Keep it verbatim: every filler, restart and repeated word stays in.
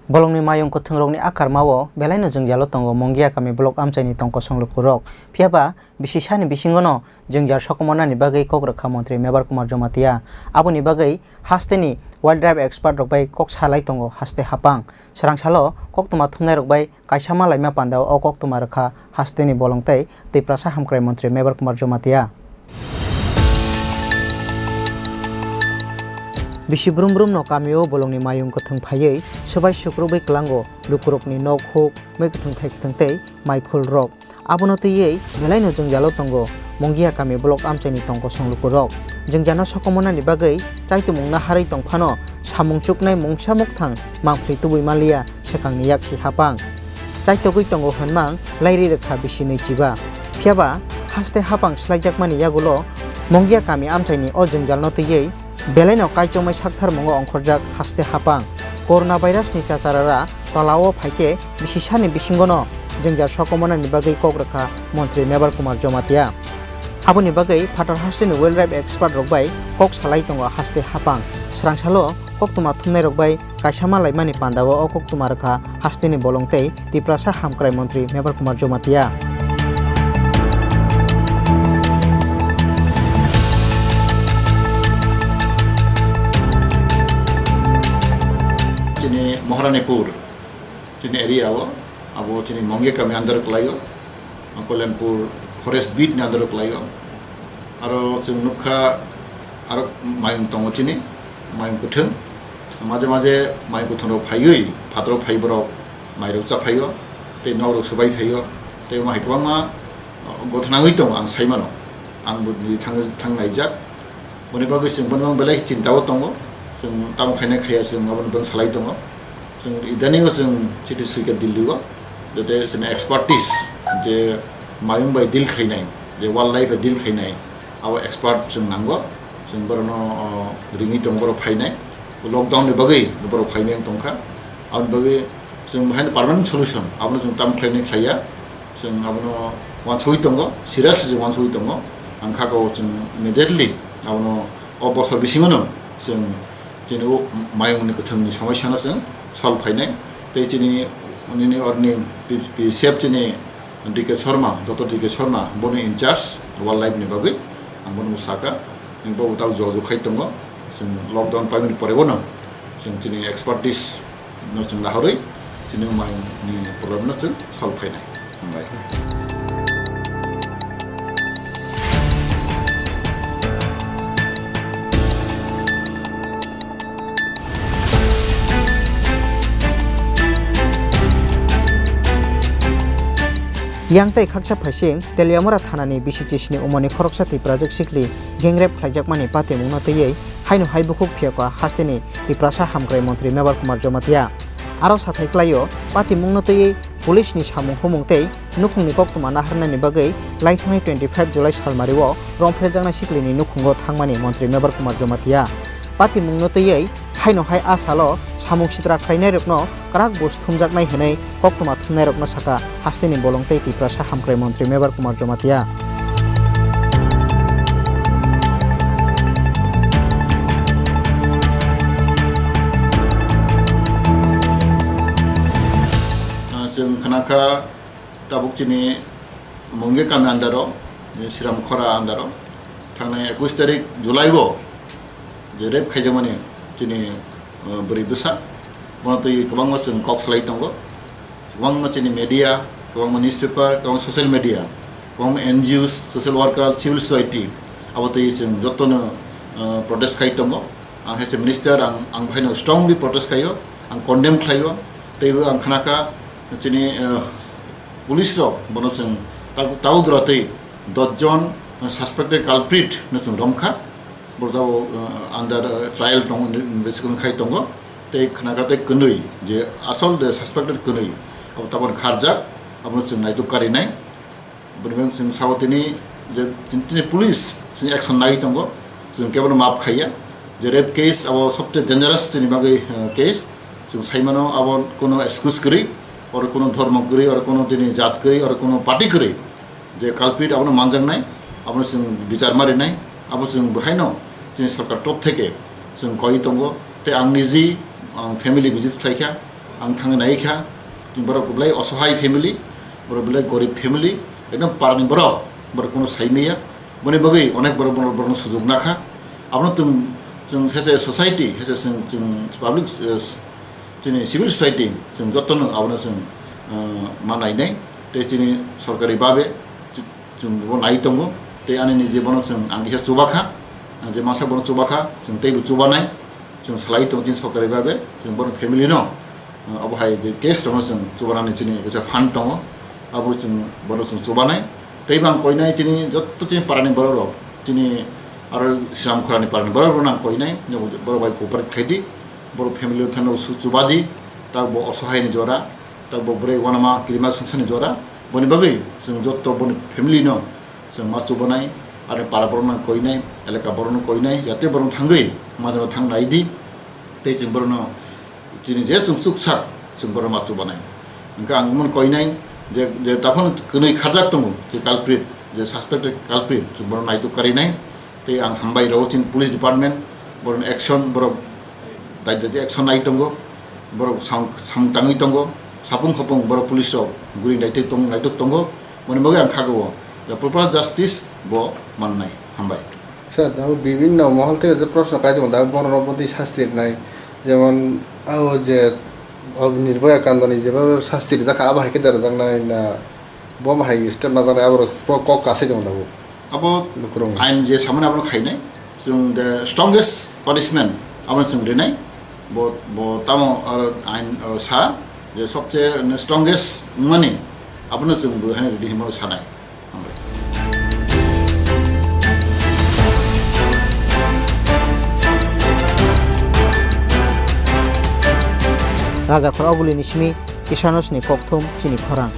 Bolongni mayung kwthwngrokni a karmao belaino jwngjalo tongo Mongia kami block amchaini tongkosong lukurok. Phiyaba bisi sani bisingono jwngjal sokomornani bagwi kok rwkha Montri Mebar Kumar Jomatia. Aboni bagwi hasteni wildlife expert rok bai kok salai tongo haste hapang. Swrangsalo koktwma thumnairok bai kaisa malaima pandao o koktwma rwkha hasteni bolong tei Tiprasa hamkrai montri Mebar Kumar Jomatia. Bisi brum brumno kamio bolongni mayung kwthwng phaiwi swbai sukrubwi kwlango lukurokni nok huk, mui kwthwng thai kwthwng tei maikhulrok. Abono twiwi belaino jwngjalo tongo Mongia kami block amchaini tongkosong lukurok. Jwngjano sokomornani bagwi chaitumung naharwi tongphano samung chuknai mungsa mukthang mangphlwi tubui manliya swkangni yaksi hapang. Chaitogwi tongo hwnmang lairi rwkha bisi nwi chiba. Phiyaba haste hapang swlaijakmani yagulo Mongia kami amchaini o jwngjalno twiwi belaino kaichomai saktharmungo ongkhorjak haste hapang. Corona virusni chacharara tolao phaikhe bisi sani bisingono jwngjal sokomornani bagwi kok rwkha montri Mebar Kumar Jomatia. Aboni bagwi phatar hasteni wildlife expert rok bai kok salai tongo haste hapang. Swrangsalo koktwma thumnairok bai kaisa malaimani pandao o koktwma rwkha hasteni bolong tei Tiprasa hamkrai montri Mebar Kumar Jomatia. Chini Maharanipur, chini area o, abo chini Mongia kami under o kwlaio, Kalyanpur forest beat ni under o kwlaio. Aro chwng nukha, aro mayung tongo chini, mayung kwthwng. Maje maje mayung kwthwng rok phaiwi, phataro phai borok mairok cha phaio, tei nok rok swbai phaio, tei omo hai kwbangma, uh, gothana wngwi tongo ang saimano. Ang bo ni thang, thang naijak. Boni bagwi chwng bono belai chinta o tongo. Chwng tamo khainai khaiya chwng abono bwng salai tongo. Chwng idaningo chwng chiti swikha Delhi o. Jote chini expertise je mayung bai deal khainai, je wildlife bai deal khainai, abo expert chwng nango. Chwng borokno, o, ringwi tongo, borok phainai. Lockdown ni bagwi borok phaimai wng tongkha. Aboni bagwi chwng haino permanent solution abono chwng tamo khlainai khlaiya. Chwng abono uansugwi tongo, seriously chwng uansugwi tongo. Ang kha o chwng immediately abono o bosor bisingono chwng chini o mayungni kwthwngni somosyano chwng solve khainai. Tei chini nini orni P-, P C F chini D K Sharma, Doctor D K Sharma, boni in charge wildlife ni bagwi ang bono sakha. Bo tamo jogajog khai tongo. Chwng lockdown paimani pore bono chwng chini expertise no chwng naharwi chini mayung ni problem no chwng solve khainai. Hambai. Yang tei khaksa phaising Teliamura thanani B C C C ni umorni khoroksa Tiprajwk sikli gang rape khlaijakmani patimungno twiwi haino hai bukhuk phiyokha hasteni Tiprasa hamkrai montri Mebar Kumar Jomatia. Aro sathai klaio patimungno twiwi police ni samung humung tei nukhungni koktwma naharnani bagwi laithangnai twenty five July salmario romphrejaknai siklini nukhungo thangmani montri Mebar Kumar Jomatia. Patimungno twiwi haino hai a salo samung sitra khlainairokno kwrak buj thumjaknai hwnwi koktwma thumnairokno sakha hasteni bolong tei Tiprasa hamkrai montri Mebar Kumar Jomatia. Ah, chwng khnakha tabuk chini Mongia kami under o, Sriram Khora under o, thangnai ekush tarik July o je rape khaijakmani chini, uh, bwrwi bwsa, bono twi kwbangma chwng kok salai tongo, kwbangma chini media, kwbangma newspaper, kwbangma social media, kwbangma N G Os, social worker, civil society, abo twi chwng jotono, uh, protest khai tongo. Ang hai se minister, ang, ang bahaino strongly protest khaio, ang condemn khlaio, teibo ang khnakha chini, uh, police rok bono chwng ta-, tabuk dora twi dos jon, uh, suspected culprit no chwng romkha. Borok tabuk, uh, under, uh, trial tongo, investigation khai tongo. Tei khnakha tei kwnwi je asol de suspected kwnwi abo tabuk kharjak, abono chwng naituk karinai. Bwrwi chwng sabo tini je tini, tini police chini action nai tongo, chwng kebono maaf khaiya. Je rape case abo sobse dangerous chini bagwi, uh, case. Chwng saimano abo kono excuse kwrwi, oro kono dhormo kwrwi, oro kono tini jat kwrwi, oro kono party kwrwi. Je culprit abono manjaknai, abono chwng bichar marinai, abo chwng bwhaino chini sorkar top theke chwng koi tongo. Tei ang niji, ang family visit khlaikha, Ang thangwi nai kha, chwng borok belai osohai family, borok belai gorib family, ekdom parani borok, borok kuno sai maya. Boni bagwi onek borok, borok, borokno sujuk nakha. Abono chwng, chwng as a society, as a chwng, chwng public, eh, chini civil society, chwng jotono abono chwng, eh, ma nainai. Tei chini sorkari babe, chwng bo nai tongo. Tei ani nije bono chwng ang kisa chubakha, ang je masa bono chubakha, chwng teibo chubanai. Chwng salai tongo chini sorkari babe, chwng bono family no, uh, abo hai je case rokno chwng chubanani chini kaisa fund tongo, abo chwng bono chwng chubanai. Tei bang koinai chini jotto chini parani borok rok, chini aro Sriram khorani parani borok rok nang koinai, borok bai cooperate khaidi, borok family rok thani su chubadi, tak bo osohai ni jora, tak bo bwrwi wanama kirima sungsani jora, boni bagwi chwng jotto boni family no chwng ma chubanai, aro para borok nang koinai, elaka borok no koinai, jate borok thangwi ma jora thang naidi. Tei chwng borokno chini je chwng chuksak chwng borok ma chubanai. Hwnkhe ang mano koinai je, je daphano kwnwi kharjak tongo je culprit, je suspected culprit, chwng borok naituk karinai. Tei ang hambai rwo chini police department, borokni action, borok dai dai action nai tongo, borok sam-, samung tangwi tongo, sapung khopung borok police rok guri naituk tong-, naituk tongo. Moni bagwi ang khago je proper justice bo mannai. Hambai. Sir, abo bibhinno mohol theke je proshno kai tongo, da borok rok bwtwi sasti rwnai, jemon abo je abo Nirbhaya Kandoni jeba sasti rijak kha, abo hai khe da rwjaknai na, bo hai step najaknai, abo rok kok kasai tongo da bo. Abo lukurok ain je samani abo khainai, chwng the strongest punishment abo chwng rinai, bo, bo tamo aro ain, o, sa je sobse strongest wngmani abono chwng bo hai ridi hinwi sanai. Hambai. Rajakhor Obulini simi Kisanosni kokthum chini khorang.